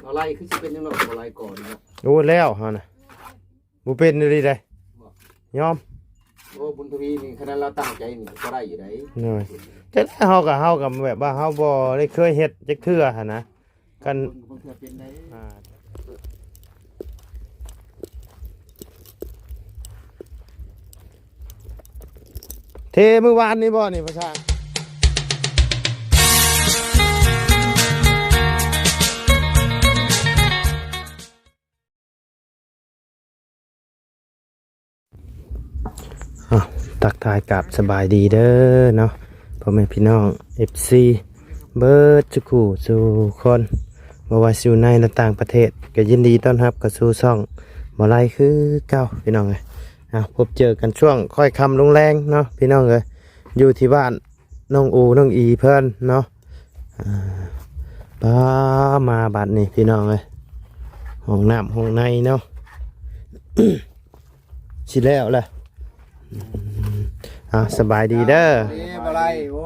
ບໍ່ໄລ່ ຄືຊິເປັນຫຍັງເນາະ ບໍ່ໄລ່ກ່ອນເນາະ. ໂອ້ ແລ້ວເຮົານະ ບໍ່ເປັນອີ່ຫຼີໃດ໋ ບໍ່ ຍອມ. ໂອ້ ບຸນທະວີນີ້ ຂະໜາດລາວຕັ້ງໃຈນີ້ກໍໄດ້ຢູ່ໃດ໋. ໂດຍ ແຕ່ເຮົາກໍ ເຮົາກໍແບບວ່າເຮົາບໍ່ໄດ້ເຄີຍເຮັດຈັກເທື່ອຫັ້ນນະ. ຄັນ ເບິ່ງເທື່ອເປັນໄດ໋ ອ່າ ເທມື້ວານນີ້ບໍ່ນີ້ ພະຊ່າງ? ອ້າວ ທັກທາຍກາບສະບາຍດີເດີເນາະ ພໍ່ແມ່ພີ່ນ້ອງ ເອັຟຊີ ເບິດສູ່ຄູ່ສູ່ຄົນ ບໍ່ວ່າຊິຢູ່ໃນ ແລະ ຕ່າງປະເທດ ກໍຍິນດີຕ້ອນຮັບເຂົ້າສູ່ຊ່ອງບໍ່ໄລ່ຄືເກົ່າ ພີ່ນ້ອງເອີຍ. ອ້າວ ພົບເຈີກັນຊ່ວງຄ່ອຍຄ່ຳລົງແລງເນາະ ພີ່ນ້ອງເອີຍ ຢູ່ທີ່ບ້ານ ນ້ອງໂອ ນ້ອງອີເພິ່ນເນາະ. ອ່າ ປາ ມາບັດນີ້ພີ່ນ້ອງເອີຍ ຫ້ອງນ້ຳຫ້ອງໃນເນາະ ຊິແລ້ວແຫຼະ. ອ່າ ສະບາຍດີເດີ ເອີ ບໍ່ໄດ້. ໂອ້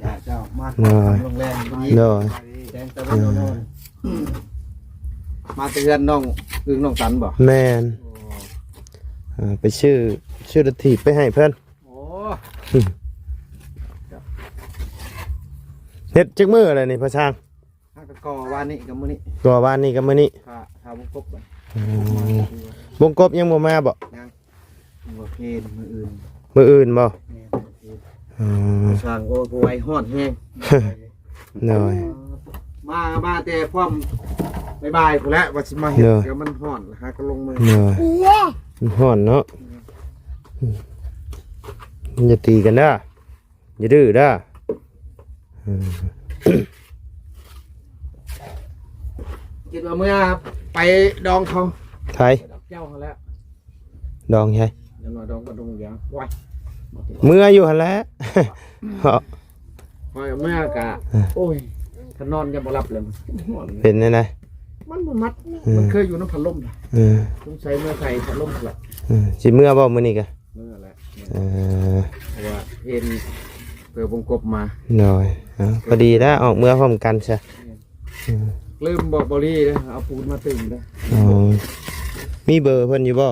ເຈົ້າ ເຈົ້າ ມາ ໂດຍ ໂຮງແຮມ ໂດຍ ແສງຕາເວັນ ເອີ ໂດຍ ມາແຕ່ເຮືອນນ້ອງອຶ່ງນ້ອງຕັນບໍ່? ແມ່ນ ໂອ້ ອ່າ ໄປຊື້ ຊື້ລົດຖີບໄປໃຫ້ເພິ່ນ. ໂອ້ ເຮັດຈັກມື້ແລ້ວນີ້ ພະຊ່າງ? ຫາກໍກໍ່ວານນີ້ກັບມື້ນີ້ ກໍ່ວານນີ້ກັບມື້ນີ້ ຖ້າ ຖ້າວົງກົບກ່ອນ. ອືມ ວົງກົບຍັງບໍ່ມາບໍ່? ຍັງ ບໍ່ເພນ ມື້ອື່ນ ມື້ອື່ນບໍ່? ແມ່ນ ບໍ່ເພນ. ອໍ ຊ່າງ ໂອ້ ບໍ່ໄຫວ ຮ້ອນແຮງ. ໂດຍ ມາ ມາແຕ່ພ້ອມບ່າຍໆພຸ້ນແຫຼະ ວ່າຊິມາເຮັດ ໂດຍ ກໍມັນຮ້ອນ ຫາກໍລົງມື. ໂດຍ ມັນຮ້ອນເນາະ. ອືມ ຢ່າຕີກັນເດີ ຢ່າດື້ເດີ. ອືມ ຄິດວ່າເມື່ອໄປດອງເຂົາ ໃຜ? ດອງເຈົ້າຫັ້ນແຫຼະ. ດອງໃສ? ຢ່າງໜ້ອຍດອງກໍດອງຢ່າງ ໂອ້ຍ ເມື່ອຢູ່ຫັ້ນແຫຼະ. ຂ້ອຍເມື່ອກະ ເອີ ໂອ້ຍ ຄັນນອນຍັງບໍ່ຫຼັບເລີຍ. ເປັນແນວໃດ? ມັນບໍ່ມັດ ເອີ ມັນເຄີຍຢູ່ນຳພັດລົມ. ເອີ ສົງໄສເມື່ອໃສ່ພັດລົມແຫຼະ. ເອີ ຊິເມື່ອບໍ່ມື້ນີ້ກະ? ເມື່ອແຫຼະ. ເອີ ເພາະວ່າເຫັນເພື່ອວົງກົບມາ. ໂດຍ ເອົາ ພໍດີແລ້ວ ອອກເມືອພ້ອມກັນຊະ. ແມ່ນ ເອີ ລືມບອກບໍລີເດີ ເອົາປູນມາຕື່ມເດີ. ອໍ ມີເບີເພິ່ນຢູ່ບໍ່?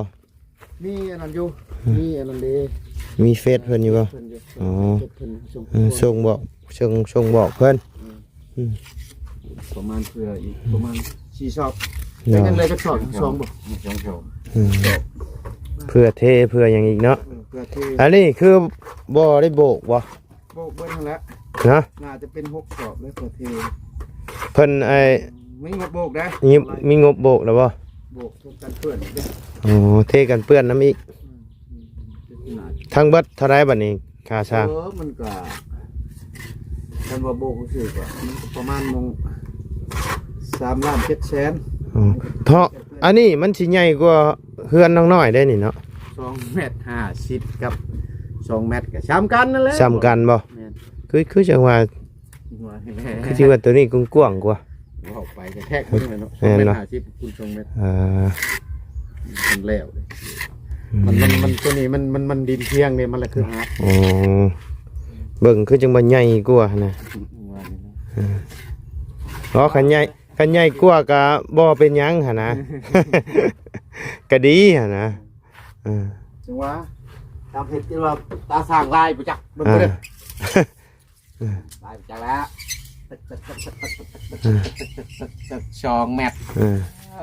ມີອັນນັ້ນຢູ່. ອືມ ມີອັນນັ້ນເດ້ ມີເຟສເພິ່ນຢູ່ບໍ່? ເຟສເພິ່ນຢູ່. ອໍ ເຟສເພິ່ນສົ່ງ ເອີ ສົ່ງບອກ ສົ່ງ ສົ່ງບອກເພິ່ນ. ອືມ ອືມ ປະມານເພື່ອອີກປະມານສີ່ຊອບ. ໂດຍ ຍັງເຫຼືອຈັກຊອບ? ສອງບໍ່? ສອງຊອບ. ອືມ ເພື່ອເທເພື່ອຫຍັງອີກເນາະ. ເອີ ເພື່ອເທ. ອັນນີ້ຄືບໍ່ໄດ້ໂບກບໍ່? ໂບກເບິດຫັ້ນແຫຼະ ນະ ໜ້າຈະເປັນຫົກຊອບເລີຍ ເພື່ອເທ. ເພິ່ນ ໄອ້ ມີງົບໂບກໄດ໋. ມີ ມີງົບໂບກແລ້ວບໍ່? ໂບກ ເທກັນເປື້ອນເດ້. ອໍ ເທກັນເປື້ອນນຳອີກ. ອືມ ອືມ ທັງເບິດເທົ່າໃດບັດນີ້ ຄ່າຊ່າງ? ເອີ ມັນກະ ຄັນວ່າໂບກຊື່ກະ ມັນກະປະມານໝ່ອງ ສາມລ້ານເຈັດແສນ. ອໍ ເພາະອັນນີ້ມັນຊິໃຫຍ່ກວ່າເຮືອນນ້ອງນ້ອຍເດ້ນີ້ເນາະ. ສອງແມັດຫ້າສິບກັບສອງແມັດກະສ່ຳກັນນັ້ນແຫຼະ. ສ່ຳກັນບໍ່? ແມ່ນ. ຄື ຄືຈັ່ງວ່າ ຄືຊິວ່າໂຕນີ້ກວ້າງໆກວ່າ. ເວົ້າໄປກະແທກເບິ່ງແຫຼະເນາະ. ແມ່ນບໍ່? ສອງແມັດຫ້າສິບຄູນສອງແມັດ. ອ່າ ມັນແລ້ວເດ້. ອືມ ມັນ ມັນ ມັນ ໂຕນີ້ມັນ ມັນ ມັນດິນພຽງເດ້ ມັນລະຄືຫາດ. ອໍ ເບິ່ງຄືຈັ່ງວ່າໃຫຍ່ກວ່າຫັ້ນນະ. ວ່ານີ້ນະ. ເອີ ອໍ ຄັນໃຫຍ່ ຄັນໃຫຍ່ກວ່າກະບໍ່ເປັນຫຍັງຫັ້ນນະ ກະດີຫັ້ນນະ. ເອີ ຈັ່ງວ່າ ຕາເພັດທີ່ວ່າຕາສ້າງລາຍບໍ່ຈັກ ເບິ່ງເດີ. ອ່າ ລາຍບໍ່ຈັກແລ້ວ. ເອີ ສອງແມັດ. ເອີ ເອີ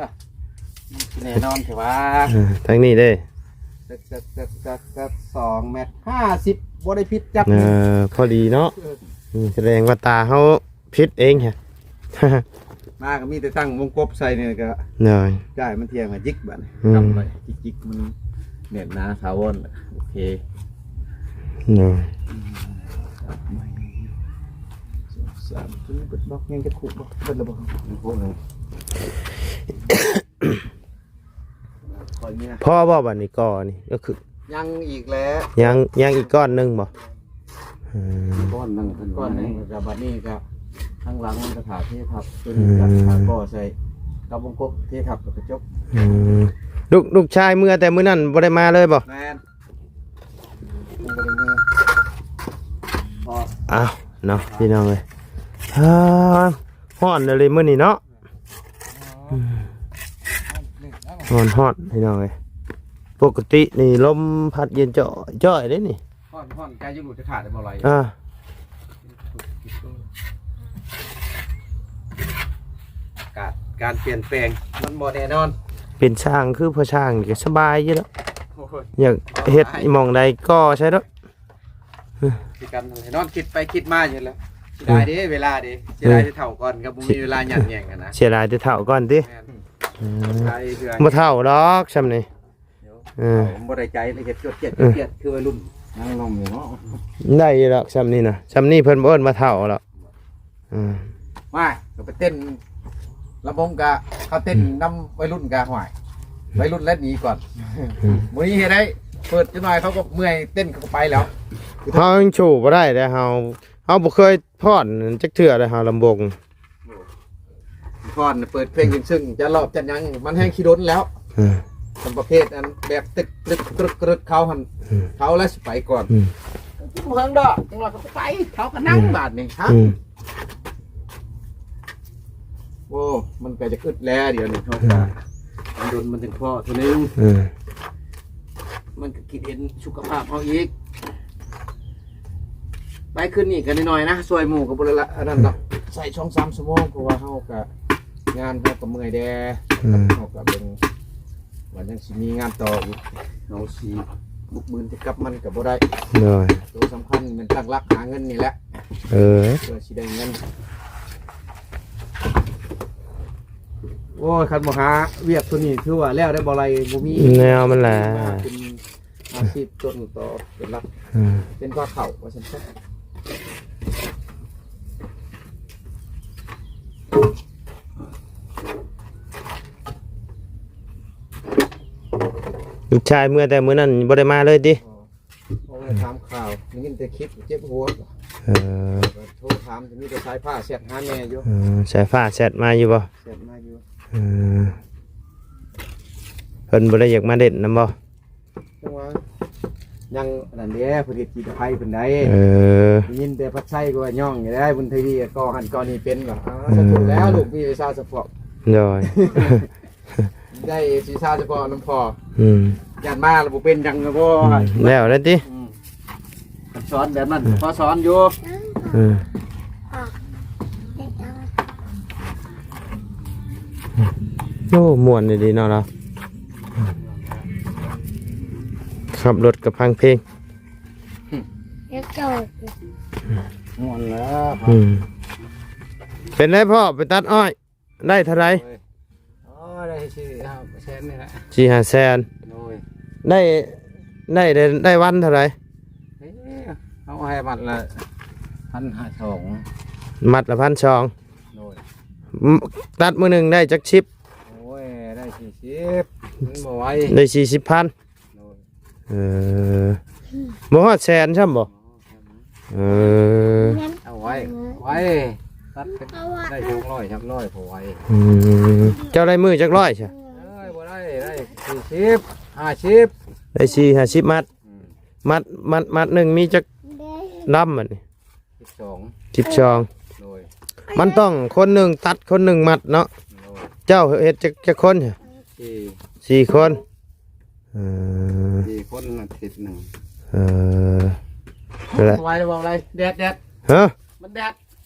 ມັນຊິແນ່ນອນແທ້ວ່າ. ເອີ ທາງນີ້ເດ້ ສອງແມັດຫ້າສິບ ບໍ່ໄດ້ຜິດຈັກ. ເອີ ພໍດີເນາະ. ເອີ ອືມ ສະແດງວ່າຕາເຮົາ ຜິດເອງຮະ. ມາກໍມີແຕ່ຕັ້ງວົງກົບໃສ່ນີ້ກໍ ໂດຍ ຈ່າຍມັນທ່ຽງ ຈິກບາດນີ້. ອືມ ກຳໄວ້ ຈິກໆ ມັນແໜ້ນໜາຖາວອນ. ໂອເຄ ໂດຍ ສາມ ໂຕນີ້ເບິດບໍ່? ຍັງຈະຄຸບໍ່? ເບິດແລ້ວບໍ່? ຍັງຄົບເລີຍ. ພໍບໍ່ບັດນີ້ກໍນີ້ກໍຄື ຍັງອີກແຫຼະ ຍັງ ຍັງອີກກ້ອນໜຶ່ງບໍ່? ອືມ ກ້ອນໜຶ່ງ ກ້ອນໜຶ່ງ ແລ້ວກໍບັດນີ້ກໍທາງຫຼັງມັນກໍຖ້າເທທັບ ຕົວນີ້ກໍ ອືມ ຖ້າກໍ່ໃສ່ກັບວົງກົບ ເທທັບແລ້ວກໍຈົບ. ອືມ ລູກ ລູກຊາຍເມືອແຕ່ມື້ນັ້ນບໍ່ໄດ້ມາເລີຍບໍ່? ແມ່ນ ຍັງບໍ່ໄດ້ເມືອ. ອ້າວ ເນາະ ພີ່ນ້ອງເອີຍ ຮ້ອນເລີຍມື້ນີ້ເນາະ. ອືມ ຮ້ອນໆ ພີ່ນ້ອງເອີຍ. ປົກກະຕິນີ້ລົມພັດເຢັນຈ້ອຍໆເດ້ນີ້. ຮ້ອນໆ ໃກ້ຈະຫຼຸດຈະຂາດໄດ້ບໍ່ໄຫຼ. ອ່າ ອາກາດການປ່ຽນແປງມັນບໍ່ແນ່ນອນ. ເປັນຊ່າງຄືພໍ່ຊ່າງນີ້ກໍສະບາຍຢູ່ແລ້ວ. ໂອ້ຍ ຢາກເຮັດໝ່ອງໃດກໍໃສ່ໂລດ. ຄືກັນນັ້ນແຫຼະ ນອນຄິດໄປຄິດມາຢູ່ແລ້ວ. ເສຍດາຍເດ້ ເອີ ເວລາເດ້ ເສຍດາຍ ເອີ ແຕ່ເຖົ້າກ່ອນ ກໍບໍ່ມີເວລາຫຍັດແຫຍັງຫັ້ນນະ. ເສຍດາຍແຕ່ເຖົ້າກ່ອນຕິ. ແມ່ນ ອືມ ເສຍດາຍເທື່ອ ບໍ່ເຖົ້າດອກຊ່ຳນີ້. ເອີ ມັນບໍ່ໄດ້ໃຈ ເຮັດຈວດຈຽດ ເອີ ຈວດຈຽດ ຄືໄວລຸ້ນ ຍັງໜຸ່ມຢູ່ເນາະ. ໄດ້ຢູ່ດອກຊ່ຳນີ້ນະ ຊ່ຳນີ້ເພິ່ນບໍ່ເອີ້ນວ່າເຖົ້າດອກ. ອືມ ມາ ກໍໄປເຕັ້ນລຳວົງກະ ເຂົາເຕັ້ນ ອືມ ນຳໄວລຸ້ນກະ ຫ້ວຍ ໄວລຸ້ນແລ້ວໜີກ່ອນ. ອືມ ມື້ນີ້ເຮັດໄດ້ ເປີດຈັກໜ້ອຍເຂົາກໍເມື່ອຍ ເຕັ້ນເຂົາກໍໄປແລ້ວ. ເຮົາຍັງສູ້ບໍ່ໄດ້ເດ້ ເຮົາ ເຮົາບໍ່ເຄີຍຟ້ອນຈັກເທື່ອເດ້ ເຮົາລຳວົງ. ຟ້ອນເປີດເພງຊຶ້ງໆ ຈັດລອບຈັດຫຍັງ ມັນແຮ່ງຂີ້ດົນແລ້ວ. ອືມ ມັນປະເພດອັນແບບຕຶກຕຶກຕຶກຕຶກ ເຂົາຫັ້ນ ອືມ ເຂົາລະຊິໄປກ່ອນ. ອືມ ບໍ່ເຫິງດອກ ຈັກໜ້ອຍເຂົາກໍໄປ ເຂົາກໍນັ່ງ ອືມ ບາດນີ້ ອືມ ໂອ້ ມັນກໍຈະອຶດແລ້ວ ດຽວນີ້ເຮົາ ອືມ ກໍດົນມັນຈຶ່ງພໍເທື່ອໜຶ່ງ. ເອີ ມັນກໍຄິດເຫັນສຸຂະພາບເຮົາອີກ. ໄປຄືນນີ້ກໍໜ້ອຍໆນະ ຊ່ວຍໝູ່ກໍບໍ່ໄດ້ລະ ອັນນັ້ນດອກ ໃຊ້ສອງສາມຊົ່ວໂມງ ເພາະວ່າເຮົາກໍ ງານເຮົາກໍເມື່ອຍແດ່. ອືມ ເຮົາກໍເບິ່ງວ່າຍັງຊິມີງານຕໍ່ອີກ ເຮົາຊິບຸກບືນຈະກັບມັນກໍບໍ່ໄດ້. ໂດຍ ໂຕສຳຄັນແມ່ນຕັ້ງຫຼັກຫາເງິນນີ້ແຫຼະ. ເອີ ເພື່ອຊິໄດ້ເງິນ. ໂອ້ຍ ຄັນບໍ່ຫາວຽກໂຕນີ້ ຖືວ່າແລ້ວໄດ້ບໍ່ໄຫຼ ບໍ່ມີແນວມັນແຫຼະ. ເປັນອາຊີບຕົ້ນຕໍເປັນຫຼັກ. ອືມ ເປັນພາເຂົ້າວ່າຊັ້ນຊະ. ລູກຊາຍເມື່ອແຕ່ມື້ນັ້ນບໍ່ໄດ້ມາເລີຍຕິ? ບໍ່ ບໍ່ໄດ້ຖາມຂ່າວ ໄດ້ຍິນແຕ່ຄລິບເຈັບຫົວ. ເອີ ໂທຖາມ ມີແຕ່ສາຍຟ້າແຊັດຫາແມ່ຢູ່. ເອີ ສາຍຟ້າແຊັດມາຢູ່ບໍ່? ແຊັດມາຢູ່. ເອີ ເພິ່ນບໍ່ໄດ້ຢາກມາຫຼິ້ນນຳບໍ່? ຈັ່ງວ່າຍັງອັນນັ້ນເດ້ ເພິ່ນເຮັດຈີດໄພເພິ່ນໄດ. ເອີ ໄດ້ຍິນແຕ່ພັດໄຊກໍວ່າຍ້ອງຢູ່ໄດ ບຸນທະວີກໍຫັ້ນກໍນີ້ເປັນວ່າ. ອາ ເອີ ສາທຸແລ້ວ ລູກມີວິຊາສະເພາະ. ໂດຍ ໄດ້ວິຊາສະເພາະນຳພໍ່. ອືມ ຢ້ານມາແລ້ວບໍ່ເປັນຫຍັງແລ້ວບໍ່. ອືມ ແລ້ວໄດ້ຕິ? ອືມ ຄັນສອນແບບນັ້ນ ອືມ ພໍສອນຢູ່. ເອີ ໂອ້ ມ່ວນດີເນາະລາວ ຂັບລົດກໍຟັງເພງ. ເຮັດໂຕ ມ່ວນແລ້ວ. ອືມ ເປັນໄດພໍ່ ໄປຕັດອ້ອຍ ໄດ້ເທົ່າໃດ? ໂອ້ຍ ອໍ ໄດ້ສີ່ຫ້າແສນນີ້ແຫຼະ. ສີ່ຫ້າແສນ. ໂດຍ ໄດ້ ໄດ້ ໄດ້ ໄດ້ວັນເທົ່າໃດ? ເອີ ເຮົາໃຫ້ມັດລະພັນຫ້າສອງ. ມັດລະພັນສອງ. ໂດຍ ຕັດມື້ໜຶ່ງໄດ້ຈັກສິບ? ໂອ້ຍ ໄດ້ສີ່ສິບ ມັນບໍ່ໄຫວ. ໄດ້ສີ່ສິບພັນ. ໂດຍ ເອີ ບໍ່ຮອດແສນຊ້ຳບໍ່? ເອີ ເອົາໄວ້ ໄວ້ ຕັດເປັນ ເອົາໄວ້ ໄດ້ສອງຮ້ອຍ ສາມຮ້ອຍ ພໍໄວ. ອືມ ເຈົ້າໄດ້ມື້ຈັກຮ້ອຍຊະ? ເອີຍ ບໍ່ໄດ້ ໄດ້ສີ່ສິບ ຫ້າສິບ. ໄດ້ສີ່ຫ້າສິບມັດ. ອືມ ມັດ ມັດ ມັດໜຶ່ງມີຈັກລຳບັດນີ້? ສິບສອງ ສິບສອງ. ໂດຍ ມັນຕ້ອງຄົນໜຶ່ງຕັດ ຄົນໜຶ່ງມັດເນາະ. ໂດຍ ເຈົ້າເຮັດຈັກ ຈັກຄົນ? ສີ່ ສີ່ຄົນ. ເອີ ສີ່ຄົນອາທິດໜຶ່ງ. ເອີ ນັ້ນແຫຼະ ໄວເວົ້າໄວ ແດດ ແດດ. ຮະ? ມັນແດດ.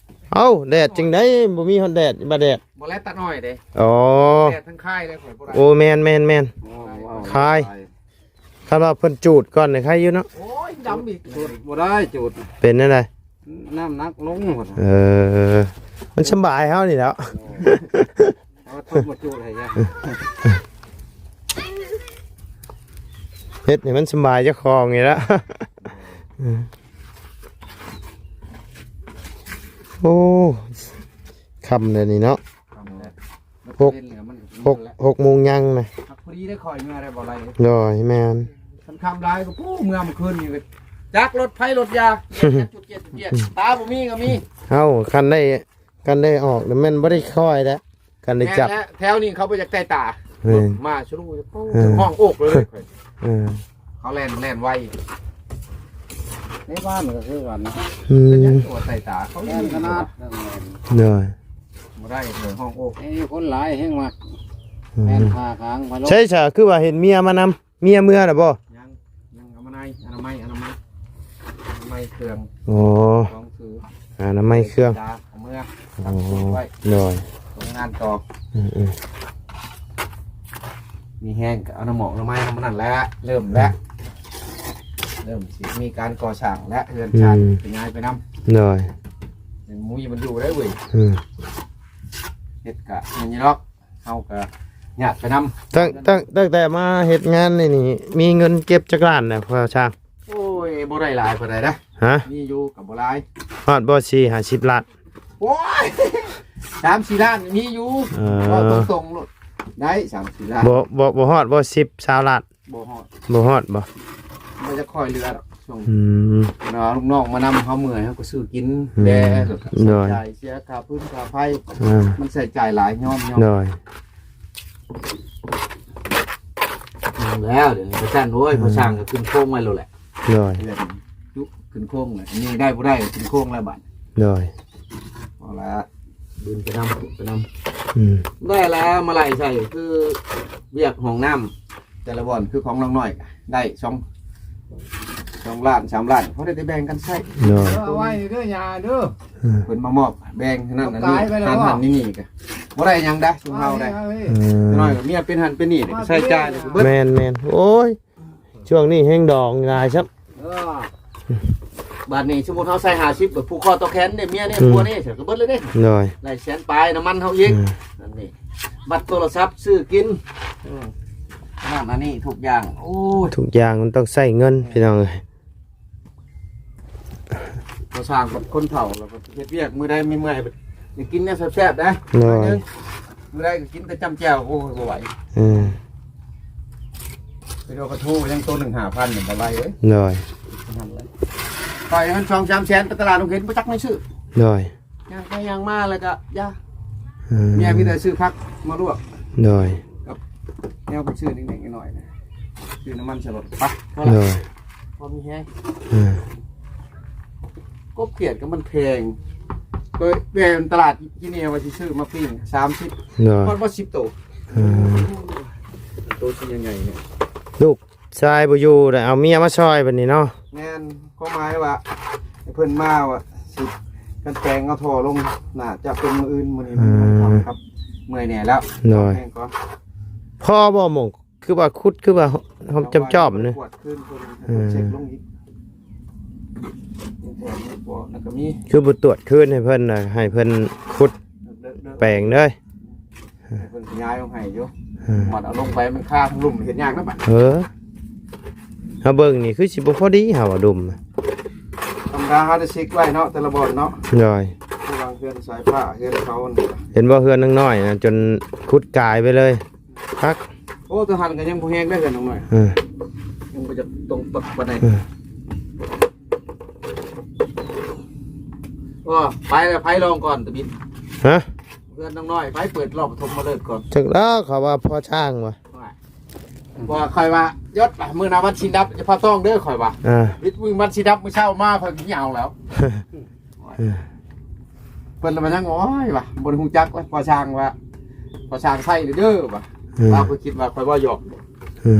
ເອົ້າ ແດດຈັ່ງໃດ ບໍ່ມີຮອດແດດ ບາດແດດ. ບໍ່ແລະ ຕັດອ້ອຍເດ້. ອໍ ແດດທັງຄາຍເລີຍ ຂ້ອຍບໍ່ໄດ້. ໂອ້ ແມ່ນໆໆ ໂອ້ ຄາຍ. ຄັນວ່າເພິ່ນຈູດກ່ອນນີ້ໄຄຢູ່ເນາະ. ໂອ້ຍ ດຳອີກ ຈູດບໍ່ໄດ້ ຈູດ ເປັນແນວໃດ? ນ້ຳໜັກລົງ. ເອີ ມັນສຳບາຍເຮົານີ້ແຫຼ້ວ. ເອົາ ເອົາ ມາຈູດໃຫ້ ເຮັດໃຫ້ມັນສຳບາຍເຈົ້າຂອງນີ້ແຫຼະ. ໂອ້ ຄ່ຳແລ້ວນີ້ເນາະ. ຄ່ຳແລ້ວ. ຫົກ ຫົກ ຫົກໂມງຍັງນະ. ພໍດີໄດ້ຂ້ອຍເມື່ອໄດ້ບໍ່ໄຫຼ. ໂດຍ ແມ່ນ. ຄັນຄ່ຳຫຼາຍກໍ ໂອ້ ເມື່ອມື້ຄືນນີ້ກໍຈັກລົດໄຟລົດຢາ ຈຸດເຈັດ ຈຸດເຈັດ ຕາບໍ່ມີກໍມີ. ເອົ້າ ຄັນໄດ້ ຄັນໄດ້ອອກນີ້ແມ່ນບໍ່ໄດ້ຄ່ອຍແລ້ວ ຄັນໄດ້ຈັບ. ແມ່ນແລ້ວ ແຖວນີ້ເຂົາບໍ່ຢາກໃສ່ຕາ. ແມ່ນ ລົດມາສະລຸ ໂອ້ ເອີ ຮ້ອງໂອກເລີຍ. ເອີ ເຂົາແລ່ນ ແລ່ນໄວ. ໃນບ້ານກໍຄືກັນ. ອືມ ກໍຍັງຕົວໃສ່ຕາ ເຂົາແລ່ນຂະໜາດ. ໂດຍ. ໄດ້ເລີຍ ຫ້ອງໂອ້ ເອີ ຄົນຫຼາຍແຮງມັກ ອືມ ແມ່ນຜ້າຂາງພະໂລ ໃຊ່ຊະ ຄືວ່າເຫັນເມຍມານຳ ເມຍເມືອລະບໍ່? ຍັງ ຍັງ ອະນາໄມ ອະນາໄມ ອະນາໄມ ອະນາໄມເຄື່ອງ ອໍ ຂອງ ອະນາໄມເຄື່ອງ ເອົາເມືອ ອໍ ໄວ້ ໂດຍ ໂຮງງານຕໍ່ ອືມໆ ມີແຮງກໍເອົານ້ຳໝອກນ້ຳໄມ້ນຳນັ້ນແຫຼະ ເລີ່ມແລ້ວ ເລີ່ມຊິມີການກໍ່ສ້າງແລ້ວ ເຮືອນຊານ ອືມ ຂະຫຍາຍໄປນຳ ໂດຍ ຍັງມີມັນຢູ່ໄດ້ເວີຍ ອືມ ເຮັດກະແມ່ນຢູ່ດອກ ເຮົາກໍຍາດໄປນຳ ຕັ້ງ ຕັ້ງ ຕັ້ງແຕ່ມາເຮັດງານນີ້ນີ້ ມີເງິນເກັບຈັກລ້ານນະພໍ່ຊ່າງ? ໂອ້ຍ ບໍ່ໄດ້ຫຼາຍປານໃດນະ ຮະ? ມີຢູ່ກໍບໍ່ຫຼາຍ ຮອດບໍ່ສີ່ຫ້າສິບລ້ານ? ໂອ້ຍ ສາມສີ່ລ້ານມີຢູ່ ເອີ ເວົ້າຕົງໆໂລດ ໄດ້ສາມສີ່ລ້ານ ບໍ່ ບໍ່ ບໍ່ຮອດບໍ່ສິບຊາວລ້ານ? ບໍ່ຮອດ ບໍ່ຮອດບໍ່? ມັນຈະຄ່ອຍເຫຼືອດອກຊ່ວງ ອືມ ເວລາລູກນ້ອງມານຳ ເຮົາເມື່ອຍ ເຮົາກໍຊື້ກິນ ອືມ ແດ່ ໂດຍ ໃຊ້ຈ່າຍ ເສຍຄ່າຟືນຄ່າໄຟ ອ່າ ມັນໃຊ້ຈ່າຍຫຼາຍ ຍອມ ຍອມ ໂດຍ ແລ້ວດຽວນີ້ກໍຊັ້ນ ໂອ້ຍ ອືມ ພໍສ້າງກໍຂຶ້ນໂຄງໄວ້ໂລດແຫຼະ ໂດຍ ເຮືອນຈຸຂຶ້ນໂຄງແລ້ວ ອັນນີ້ໄດ້ບໍ່ໄດ້ກໍຂຶ້ນໂຄງແລ້ວບາດ ໂດຍ ເອົາລະ ບືນໄປນຳ ໄປນຳ ອືມ ໄດ້ແລ້ວ ມາໄລ່ໃສ່ ຄືວຽກຫ້ອງນ້ຳ ແຕ່ລະບ່ອນຄືຂອງນ້ອງນ້ອຍໄດ້ສອງ ສອງລ້ານ ສາມລ້ານ ພໍໄດ້ແຕ່ແບ່ງກັນໃຊ້ ໂດຍ ເອີ ເອົາໄວ້ເດີ ຢ່າເດີ ເອີ ເພິ່ນມາມອບແບ່ງນັ້ນອັນນີ້ ຂາຍໄປແລ້ວ ຫັ້ນ ຫັ້ນນີ້ນີ້ກະບໍ່ໄດ້ຫຍັງໄດ໋ ຊຸມເຮົາໄດ໋ ເອົາເອົາເອົາ ເອີ ນ້ອຍກະເມຍເປັນຫັ້ນເປັນນີ້ ມາ ໃຊ້ຈ່າຍເບິດ ແມ່ນໆ ໂອ້ຍ ຊ່ວງນີ້ແຮງດອງຫຼາຍຊ້ຳ ເອີ ບາດນີ້ສົມມຸດເຮົາໃສ່ຫ້າສິບ ບາດຜູກຄໍຕໍ່ແຂນເດ້ ເມຍເດ້ ອືມ ຜົວເດ້ ກະເບິດເລີຍເດ້ ໂດຍ ຫຼາຍແສນປາຍ ນ້ຳມັນເຮົາອີກ ອືມ ອັນນີ້ ບັດໂທລະສັບ ຊື້ກິນ ອືມ ນັ້ນອັນນີ້ທຸກຢ່າງ ໂອ້ຍ ທຸກຢ່າງມັນຕ້ອງໃຊ້ເງິນ ພີ່ນ້ອງເອີຍ ພໍສ້າງກັບຄົນເຖົ້າ ແລ້ວກໍເຮັດວຽກ ມື້ໃດເມື່ອຍໆ ໄດ້ກິນແນວແຊບໆ ໄດ໋ ໂດຍ ມື້ໃດກໍກິນແຕ່ຈ້ຳແຈ່ວ ໂອ້ຍ ບໍ່ໄຫວ ອືມ ໄປເອົາປາທູຍັງໂຕໜຶ່ງຫ້າພັນ ບໍ່ໄຫຼເດ້ ໂດຍ ນັ້ນແຫຼະ ໄປມັນສອງສາມແສນ ໄປຕະຫຼາດ ເຫັນບໍ່ຈັກໃນຊື້ ໂດຍ ຍ່າງໄປຍ່າງມາແລ້ວກໍຢ່າ ເອີ ເມຍມີແຕ່ຊື້ຜັກມາລວກ ໂດຍ ກັບແນວເພິ່ນຊື້ເລັກໆນ້ອຍໆນະ ຊື້ນ້ຳມັນໃສ່ລົດ ໄປ ພໍລະ ໂດຍ ພໍມີແຮງ ເອີ ກົບຂຽດກໍມັນແພງ ໂດຍແມ່ນຕະຫຼາດທີ່ນີ້ວ່າຊິຊື້ມາປີ້ງສາມສິບ ໂດຍ ຮອດບໍ່ສິບໂຕ ເອີ ໂຕຊິໃຫຍ່ໆນີ້ ລູກ ຊາຍບໍ່ຢູ່ ໄດ້ເອົາເມຍມາຊ່ອຍບັດນີ້ເນາະ ແມ່ນ ຄວາມໝາຍວ່າໃຫ້ເພິ່ນມາວ່າຊິກັນແປງເອົາທໍ່ລົງ ໜ້າຈະເປັນມື້ອື່ນ ມື້ນີ້ມັນ ເອີ ຄ່ຳຄັບ ເມື່ອຍແດ່ແລ້ວ ໂດຍ ແຮງກ່ອນ ພໍບໍ່ໝ່ອງ ຄືວ່າຂຸດ ຄືວ່າຫອມຈ້ອມໆນີ້ ກວດຄືນເພິ່ນ ເອີ ເຊັກລົງອີກ ແລ້ວກໍມີ ຄືບໍ່ຕວດຄືນໃຫ້ເພິ່ນນະ ໃຫ້ເພິ່ນຂຸດ ເດີກໆ ແປງເດີ ໃຫ້ເພິ່ນຂະຫຍາຍລົງໃຫ້ຢູ່ ເອີ ມັນເອົາລົງໄປມັນຄາທັງລຸ່ມເຮັດຍາກນະບັດ ເອີ ເຮົາເບິ່ງນີ້ຄືຊິບໍ່ພໍດີ ເຮົາວ່າລຸ່ມ ທຳມະດາເຮົາໄດ້ຊິກໄວ້ເນາະ ແຕ່ລະບ່ອນເນາະ ໂດຍ ຄືວ່າເຮືອນສາຍຟ້າ ເຮືອນເຂົາ ເຫັນບໍ່ ເຮືອນນາງນ້ອຍນະ ຈົນຂຸດກາຍໄປເລີຍ ຄັກ ໂອ້ ໂຕຫັ້ນກໍຍັງບໍ່ແຮງເດ້ ເຮືອນນາງນ້ອຍ ເອີ ຍັງບໍ່ຈັກຕົງປັກປານໃດ ເອີ ໂອ້ ໄປແລ້ວ ໄປລອງກ່ອນຕະບິດ ຮະ ເຮືອນນາງນ້ອຍ ໄປເປີດລອບປະຖົມມະເລີກກ່ອນ ຈັກແລ້ວ ເຂົາວ່າພໍຊ່າງວ່າ ວ່າ ບໍ່ ຂ້ອຍວ່າ ຢອດ ມື້ໜ້າວັນສິນດັບ ຢ່າພາຕ້ອງເດີ ຂ້ອຍວ່າ ອ່າ ວິດມື້ວັນສິນດັບ ມື້ເຊົ້າມາ ຂ້ອຍກໍເຫຍົາແລ້ວ ເອີ ເພິ່ນລະມາຍັງ ໂອ້ຍ ວ່າ ບໍ່ໄດ້ຮູ້ຈັກ ວ່າ ພໍຊ່າງວ່າ ພໍຊ່າງໃຊ້ເດີວ່າ ເອີ ວ່າ ຂ້ອຍຄິດວ່າ ຂ້ອຍເວົ້າຫຍອກ ເອີ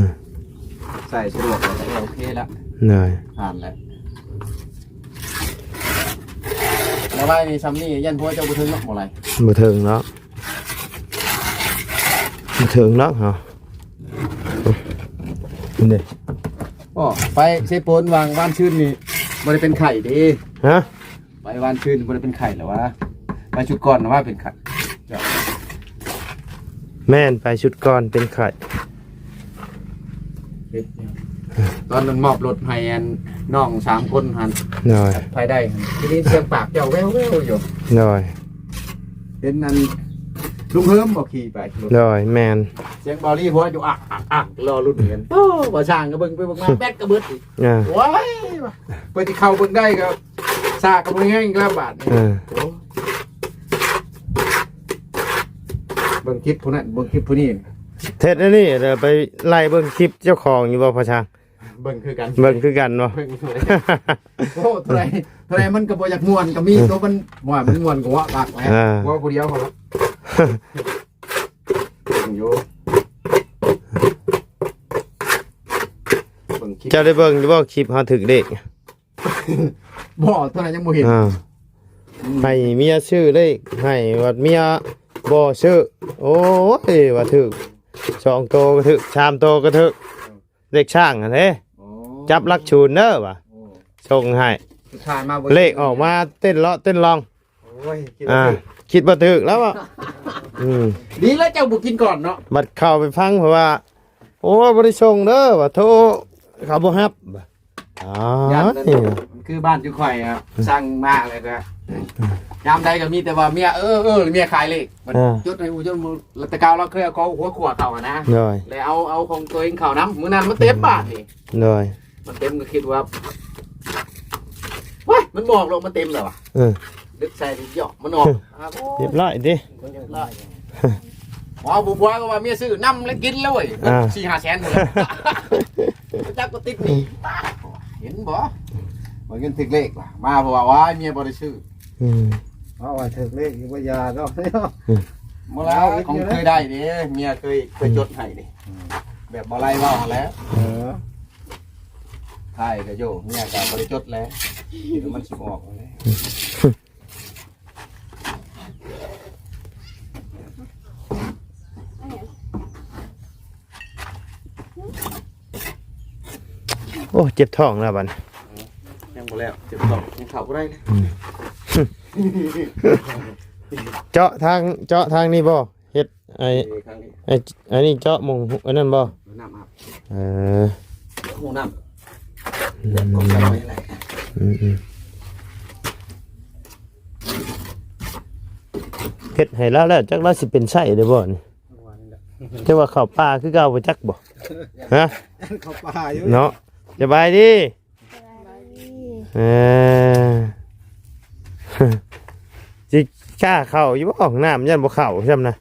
ໃຊ້ສະດວກ ແລ້ວກໍໂອເຄແລ້ວ ໂດຍ ຜ່ານແລ້ວ ແລ້ວໄວ້ນີ້ ຊ່ຳນີ້ ຢ້ານຜົວເຈົ້າບໍ່ເຖິງເນາະ ບໍ່ໄຫຼ ບໍ່ເຖິງເນາະ ບໍ່ເຖິງເນາະ ເຮົາ ນີ້ ໂອ້ ໄປເຊໂປນຫວ່າງວານຊືນນີ້ ບໍ່ໄດ້ເປັນໄຂ້ເດ້ ຮະ ໄປວານຊືນບໍ່ໄດ້ເປັນໄຂ້ແລ້ວຫວາ ໄປຊຸດກ່ອນນະວ່າເປັນໄຂ້ ແມ່ນ ໄປຊຸດກ່ອນເປັນໄຂ້ ເຮັດຫຍັງ ຕອນນັ້ນມອບລົດໃຫ້ອັນນ້ອງສາມຄົນຫັ້ນ ໂດຍ ໃຜໄດ້ຫັ້ນ ໄດ້ຍິນສຽງປາກເຈົ້າແວ່ວໆຢູ່ ໂດຍ ເຫັນອັນລຸງເຮີມບໍ່ຂີ່ໄປ ໂດຍ ແມ່ນ ສຽງເບົາລີຫົວຢູ່ອັກໆໆ ລໍລຸ້ນກັນ ໂອ້ ບໍ່ຊ່າງກໍເບິ່ງໄປເບິ່ງມາ ແບັດກໍເບິດອີກ ອ່າ ໂອ້ຍ ວ່າ ເພິ່ນຊິເຂົ້າເບິ່ງໄດ້ກໍ ສາກກໍບໍ່ແຮງອີກແລ້ວບາດນີ້ ເອີ ໂອ້ ເບິ່ງຄລິບຜູ້ນັ້ນ ເບິ່ງຄລິບຜູ້ນີ້ ເຮັດອັນນີ້ແລ້ວໄປໄລ່ເບິ່ງຄລິບເຈົ້າຂອງຢູ່ບໍ່ພໍ່ຊ່າງ? ເບິ່ງຄືກັນ ເບິ່ງຄືກັນບໍ່? ເບິ່ງຄືກັນ ໂອ້ ເທົ່າໃດ ເທົ່າໃດມັນກໍບໍ່ຢາກມ່ວນ ກໍມີ ເອີ ຕົວມັນ ວ່າມັນມ່ວນກໍເວົ້າຄັກແຫຼະ ເອີ ເວົ້າຜູ້ດຽວເຂົາ ເບິ່ງຢູ່ ເບິ່ງຄລິບ ເຈົ້າໄດ້ເບິ່ງຢູ່ບໍ່ ຄລິບເຮົາຖືກເລກ? ບໍ່ ຕອນນັ້ນຍັງບໍ່ເຫັນ ອ່າ ໃຫ້ເມຍຊື້ເລກໃຫ້ ບັດເມຍບໍ່ຊື້. ໂອ້ຍ ວ່າຖືກສອງໂຕກໍຖືກ ສາມໂຕກໍຖືກ ເລກຊ້າງຫັ້ນເດ້. ອໍ ຈັບຫຼັກສູນເດີວ່າ ໂອ້ ສົ່ງໃຫ້ ສຸດທ້າຍມາບໍ່ ເລກອອກມາເຕັ້ນເລາະເຕັ້ນລອງ. ໂອ້ຍ ຄິດ ອ່າ ບໍ່ຖືກ ຄິດບໍ່ຖືກແລ້ວ ອືມ ດີແລ້ວເຈົ້າບໍ່ກິນກ່ອນເນາະ. ບັດເຂົ້າໄປຟັງເພິ່ນວ່າ ໂອ້ຍ ບໍ່ໄດ້ສົ່ງເດີວ່າ ໂທເຂົາບໍ່ຮັບ. ອໍ ຢ້ານນັ້ນ ຄືບ້ານຢູ່ຂ້ອຍອະ ສັ່ງມາແລ້ວກໍ ຍາມໃດກໍມີແຕ່ວ່າເມຍ ເອີ ເອີ ເມຍຂາຍເລກ ມັນ ອ່າ ຈົດໃຫ້ຮູ້ ຈົດ ແຕ່ເກົ່າລາວເຄີຍເອົາຂອງຫົວຂວາເຂົ້າຫັ້ນນະ ໂດຍ ແລ້ວເອົາ ເອົາຂອງຕົວເອງເຂົ້ານຳ ມື້ນັ້ນມັນເຕັມບ້ານນີ້ ໂດຍ ມັນເຕັມກໍຄິດວ່າ ເຮີ້ຍ ມັນບໍ່ອອກດອກ ມັນເຕັມແລ້ວວ່າ ເອີ ດຶກໃສ່ຢອກມັນອອກ ຮຽບຮ້ອຍຕິ ຮຽບຮ້ອຍ. ໝໍຜູ້ຜົວກໍວ່າເມຍຊື້ນຳແລ້ວກິນແລ້ວເວີຍ ອ່າ ສີ່ຫ້າແສນພຸ້ນແຫຼະ ຈັກບໍ່ຕິດໜີ້ ເຫັນບໍ່ ວ່າເງິນຖືກເລກວ່າ ມາເພາະວ່າ ວ້າຍ ເມຍບໍ່ໄດ້ຊື້ ອືມ ເອົາວ່າຖືກເລກຢູ່ບໍ່ຢາດອກ ອືມ ບໍ່ແລ້ວ ຂອງເຄີຍໄດ້ເດ້ ເມຍເຄີຍ ເຄີຍຈົດໃຫ້ເດ້ ອືມ ແບບບໍ່ໄລ່ເວົ້າຫັ້ນແຫຼະ ເອີ ຖ່າຍກໍໂຍ ເມຍກໍບໍ່ໄດ້ຈົດແຫຼະ ມັນຊິອອກຫັ້ນແຫຼະ. ໂອ້ ເຈັບທ້ອງແລ້ວບັດນີ້ ຍັງບໍ່ແລ້ວ ເຈັບທ້ອງ ຍັງເຂົ້າບໍ່ໄດ້ເລີຍ ອືມ ເຈາະທາງ ເຈາະທາງນີ້ບໍ່? ເຮັດໄອ້ ເອີ ທາງນີ້ ໄອ້ ອັນນີ້ເຈາະໝ່ອງອັນນັ້ນບໍ່? ນ້ຳອາບ ເອີ ຫ້ອງນ້ຳ ອືມ ອືມໆ ເຮັດໃຫ້ລາວແລ້ວ ຈັກລາວຊິເປັນໄຊໄດ້ບໍ່ນີ້? ວ່ານີ້ແຫຼະ ແຕ່ວ່າເຂົ້າປ່າຄືເກົ່າບໍ່ຈັກບໍ່? ຮະ? ເຂົ້າປ່າຢູ່ເນາະ ສະບາຍດີ ສະບາຍດີ ເອີ ຊິກ້າເຂົ້າຢູ່ບໍ່? ຫ້ອງນ້ຳຢ້ານບໍ່ເຂົ້າຊ້ຳນະ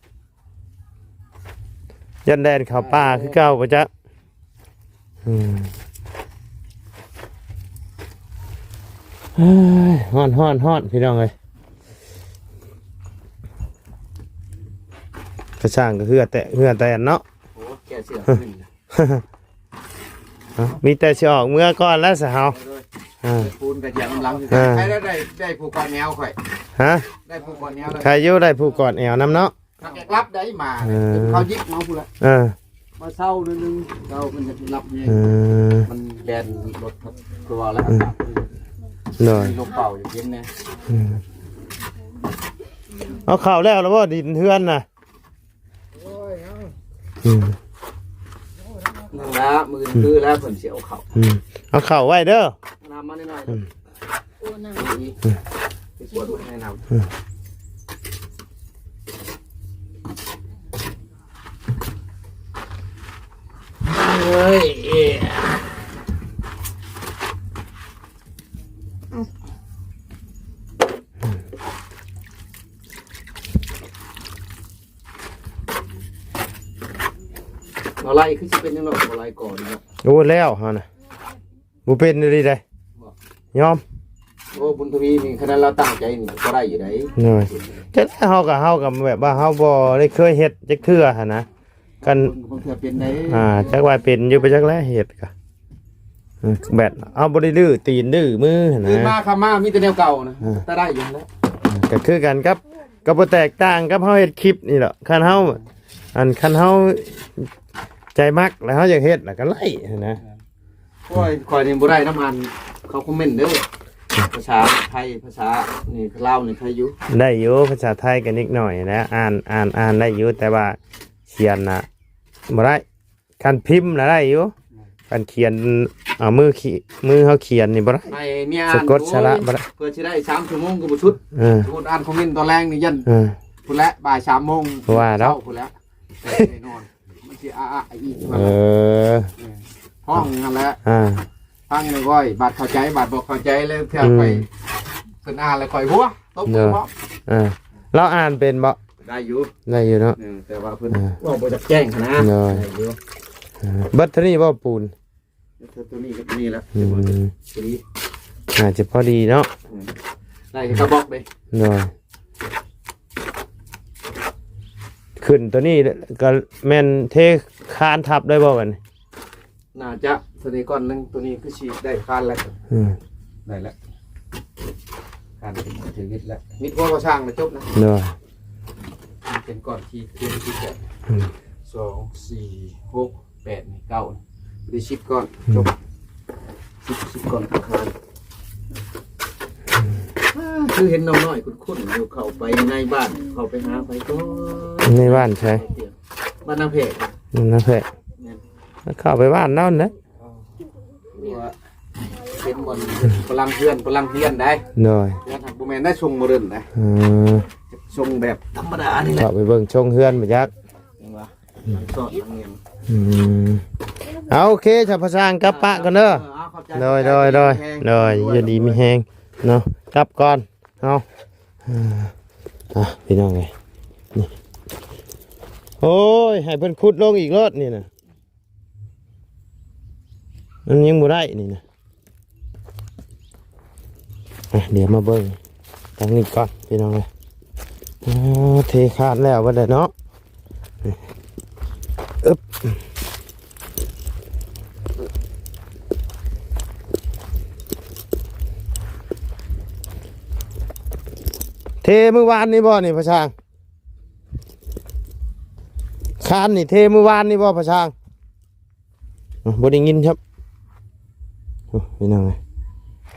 ຢ້ານແລ່ນເຂົ້າປ່າຄືເກົ່າບໍ່ຈັກ ອືມ ເຮີ້ຍ ຮ້ອນໆໆ ພີ່ນ້ອງເອີຍ ກະຊ່າງກໍເຫື່ອແຕະເຫື່ອແຕນເນາະ ໂອ້ ແກ່ເສື້ອຂຶ້ນ ເອົ້າ ມີແຕ່ຊິອອກເມືອກ່ອນແລ້ວຊະເຮົາ ໂດຍ ອ່າ ປູນກໍຢາກນຳຫຼັງຄືກັນ ອ່າ ໃຜໄດ້ ໄດ້ ໄດ້ຜູ້ກອດແອວຂ້ອຍ ຮະ ໄດ້ຜູ້ກອດແອວແລ້ວ ໃຄຢູ່ ໄດ້ຜູ້ກອດແອວນຳເນາະ ມັນຢາກລັບໄດ້ໝາ ເອີ ເຂົາຍິກເຮົາພຸ້ນລະ ເອີ ມາເຊົາໜ້ອຍໜຶ່ງ ເຈົ້າເພິ່ນຢາກລັບແຮງ ເອີ ມັນແລ່ນລົດ ຄືວ່າແລ້ວ ອືມ ໂດຍ ມີລົມເປົ່າຢາກເຢັນແດ່ ອືມ ເອົາເຂົ້າແລ້ວລະບໍ່ ດິນເຮືອນນະ? ໂອ້ຍ ເອົາ ອືມ ນັ້ນລະ ມື້ອື່ນຄືແລ້ວເພິ່ນຊິເອົາເຂົ້າ ອືມ ເອົາເຂົ້າໄວ້ເດີ ນ້ຳມາໜ້ອຍໆ ອືມ ໂອ້ ນ້ຳ ອືມ ໄປກວດໃຫ້ນ້ຳ ອືມ ເອີຍ ບໍ່ໄລ່ຄືຊິເປັນຫຍັງດອກ ບໍ່ໄລ່ກ່ອນນະ ໂອ້ ແລ້ວຫັ້ນນະ ບໍ່ເປັນອີ່ຫຼີໃດ ບໍ່ ຍອມ ໂອ້ ບຸນທະວີນີ້ ຂະໜາດລາວຕັ້ງໃຈນີ້ກໍໄດ້ຢູ່ໃດ ໂດຍ ຈັກເຮົາກໍ ເຮົາກໍແບບວ່າເຮົາບໍ່ໄດ້ເຄີຍເຮັດຈັກເທື່ອຫັ້ນນະ ຄັນ ບາງເທື່ອເປັນໄດ້ ອ່າ ຈັກວ່າເປັນຢູ່ໄປຈັກແລ້ວເຮັດກະ ເອີ ແບບເຮົາບໍ່ໄດ້ດື້ຕີນດື້ມືຫັ້ນນະ ຄືມາຄຳມາມີແຕ່ແນວເກົ່ານະ ອ່າ ແຕ່ໄດ້ຢູ່ຫັ້ນແຫຼະ ອ່າ ກະຄືກັນກັບ ກະບໍ່ແຕກຕ່າງກັບເຮົາເຮັດຄລິບນີ້ດອກ ຄັນເຮົາ ອັນ ຄັນເຮົາໃຈມັກແລ້ວເຮົາຢາກເຮັດລະກະໄດ້ຫັ້ນນະ ໂອ້ຍ ຂ້ອຍນີ້ບໍ່ໄດ້ນຳອັນເຂົາຄອມເມັນເດີ ພາສາໄທ ພາສານີ້ລາວນີ້ໄດ້ຢູ່ ໄດ້ຢູ່ ພາສາໄທກະນິດໜ້ອຍແຫຼະ ອ່ານ ອ່ານ ອ່ານໄດ້ຢູ່ ແຕ່ວ່າຂຽນນະບໍ່ໄດ້ ຄັນພິມນະໄດ້ຢູ່ ຄັນຂຽນ ເອົາມືຂຽນ ມືເຮົາຂຽນນີ້ບໍ່ໄດ້ ໃຫ້ເມຍອ່ານ ສະກົດສະຫຼະບໍ່ໄດ້ ໂອ້ຍ ເພື່ອຊິໄດ້ສາມຊົ່ວໂມງກໍບໍ່ສຸດ ເອີ ສົມມຸດອ່ານຄອມເມັນຕອນແລງນີ້ຢ້ານ ເອີ ພຸ້ນແຫຼະ ບ່າຍສາມໂມງ ວ່າດອກ ເຊົ້າພຸ້ນແຫຼະ ໄດ້ນອນ ມັນຊິອາໆອີກ ເອີ ເອີ ຫ້ອງຫັ້ນແຫຼະ ອ່າ ຟັງແລ້ວ ໂອ້ຍ ບາດເຂົ້າໃຈ ບາດບໍ່ເຂົ້າໃຈ ແລ້ວເທື່ອ ອືມ ໄປເພິ່ນອ່ານແລ້ວຂ້ອຍຫົວຕົບ ເອີ ພວກ ເອີ ລາວອ່ານເປັນບໍ່? ໄດ້ຢູ່ ໄດ້ຢູ່ເນາະ ເອີ ແຕ່ວ່າເພິ່ນ ອ່າ ເວົ້າບໍ່ຈັກແຈ້ງຫັ້ນນະ ໂດຍ ໄດ້ຢູ່ ອ່າ ເບິດເທົ່ານີ້ບໍ່ ປູນ? ເທົ່ານີ້ກໍມີແລ້ວ ອືມ ພໍດີ ອາດຈະພໍດີເນາະ ອືມ ໄດ້ກະບອກເດ້ ໂດຍ ຂຶ້ນໂຕນີ້ກໍແມ່ນເທຄານທັບໄດ້ບໍ່ບັດນີ້? ໜ້າຈະ ໂຕນີ້ກ້ອນໜຶ່ງ ໂຕນີ້ຄືຊິໄດ້ຄານແລ້ວ. ອືມ ໄດ້ແລ້ວ ຄານຖືກວິດແລ້ວ ມິດຫົວກໍຊ່າງແລ້ວ ຈົບນະ. ໂດຍ ມັນເປັນກ້ອນທີ່ເຕັມທີ່ແບບ ອືມ ສອງ ສີ່ ຫົກ ແປດ ນີ້ ເກົ້າ ນີ້ ໄດ້ສິບກ້ອນ ອືມ ຈົບ ສິບ ສິບກ້ອນຄືຄານ. ຄືເຫັນນ້ອງນ້ອຍຄຸ້ນໆຢູ່ ເຂົ້າໄປໃນບ້ານ ເຂົ້າໄປຫາໃຜກໍ ໃນບ້ານໃສ? ບ້ານນາແພກ ນາແພກ ແມ່ນ ເຂົ້າໄປບ້ານເຮົານັ້ນແຫຼະ ເອີ ວ່າເປັນບ່ອນພະລັງເຮືອນພະລັງຮຽນໄດ໋. ໂດຍ ເຮືອນຫັ້ນບໍ່ແມ່ນໄດ້ຊົງໂມເດີນໄດ໋ ເອີ ຊົງແບບທຳມະດານີ້ແຫຼະ ເຂົ້າໄປເບິ່ງຊົງເຮືອນບໍ່ຈັກ ຈັ່ງວ່າ ອືມ ອືມ ເອົາ ໂອເຄ ສາວພະຊ່າງ ກັບປະກ່ອນເດີ. ເອີ ເອົາ ຂອບໃຈ ໂດຍ ໂດຍ ໂດຍ ໂດຍ ຢູ່ດີມີແຮງເນາະ ກັບກ່ອນ ເອົາ ອ່າ ພີ່ນ້ອງເອີຍ ນີ້ ໂອ້ຍ ໃຫ້ເພິ່ນຂຸດລົງອີກໂລດນີ້ນະ ມັນຍັງບໍ່ໄດ້ນີ້ນະ. ອ່ະ ດຽວມາເບິ່ງທາງນີ້ກ່ອນ ພີ່ນ້ອງເອີຍ. ອ່າ ເທຄານແລ້ວເບິດແລ້ວເນາະ ອຶບ ເທມື້ວານນີ້ບໍ່ນີ້ ພະຊ່າງ? ຄານນີ້ເທມື້ວານນີ້ບໍ່ ພະຊ່າງ? ອືມ ບໍ່ໄດ້ຍິນຄັບ ໂອ້ ພີ່ນ້ອງເອີຍ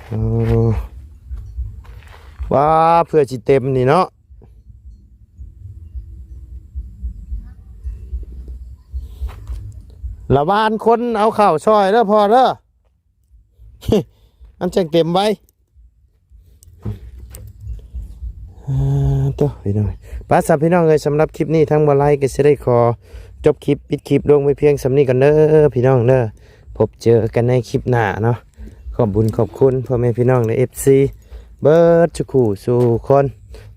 ໂອ້ ວ່າເພື່ອຊິເຕັມນີ້ເນາະ ລະວານຄົນເອົາເຂົ້າຊ່ອຍເດີພໍ່ເດີ ມັນຈັ່ງເຕັມໄວ. ອ່າ ໂຕ ພີ່ນ້ອງ ໄປຊະ ພີ່ນ້ອງເອີຍ ສຳລັບຄລິບນີ້ ທາງບ່າວໄລກໍຊິໄດ້ຂໍຈົບຄລິບ ປິດຄລິບລົງໄວ້ພຽງສ່ຳນີ້ກ່ອນເດີ ພີ່ນ້ອງເດີ. ພົບເຈີກັນໃນຄລິບໜ້າເນາະ. ຂອບບຸນຂອບຄຸນພໍ່ແມ່ພີ່ນ້ອງ ແລະ ເອັຟຊີ ເບິດສູ່ຄູ່ສູ່ຄົນ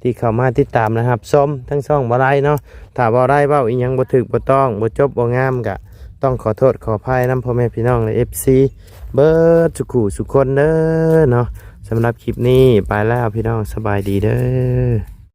ທີ່ເຂົ້າມາຕິດຕາມ ແລະ ຮັບຊົມທາງຊ່ອງບ່າວໄລເນາະ. ຖ້າບ່າວໄລເວົ້າອີ່ຫຍັງບໍ່ຖືກບໍ່ຕ້ອງ ບໍ່ຈົບບໍ່ງາມ ກະຕ້ອງຂໍໂທດຂໍອະໄພນຳພໍ່ແມ່ພີ່ນ້ອງ ແລະ ເອັຟຊີ ເບິດສູ່ຄູ່ສູ່ຄົນເດີເນາະ. ສຳລັບຄລິບນີ້ໄປແລ້ວ ພີ່ນ້ອງ ສະບາຍດີເດີ.